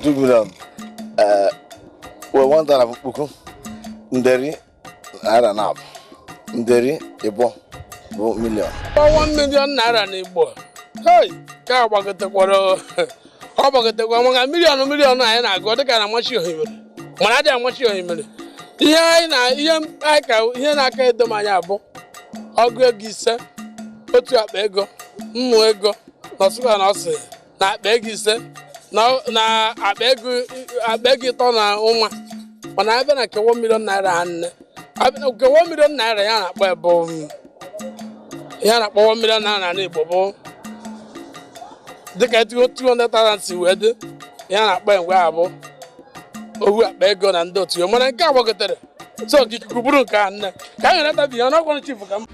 2 million, well, $1 bụ puku nderi naira na abụ nderi ịbụ bụ million. ₦1 million na Igbo, hei, ka agbagotekwara, ọ gbagotekwa, maka million million anyị na-agụ dịka na amachi ohimiri, mana adịghị amachi ohimiri. Ihe anyị na ihe anyị ka ihe na-aka edo m anya bụ ọgụ ego 5, otu akpa ego, nnu ego, na ọsịkwa na ọsị na akpa ego 5 na akpa ego 3 na ụma. Mana abịa na nke ₦1 million ha nne, abịa na nke ₦1 million ya na-akpọ ya bụ ihe a na-akpọ ₦1 million n'ala Igbo bụ dịka etu 200,000 si wee dị. Ihe a na-akpọ ya mgbe a bụ ohu akpa ego na ndị otu ya, mana nke a gbagotere, so ka ikuku bụrụ nke a nne ka anyị natabi ya n'ọgwụ chief ka m.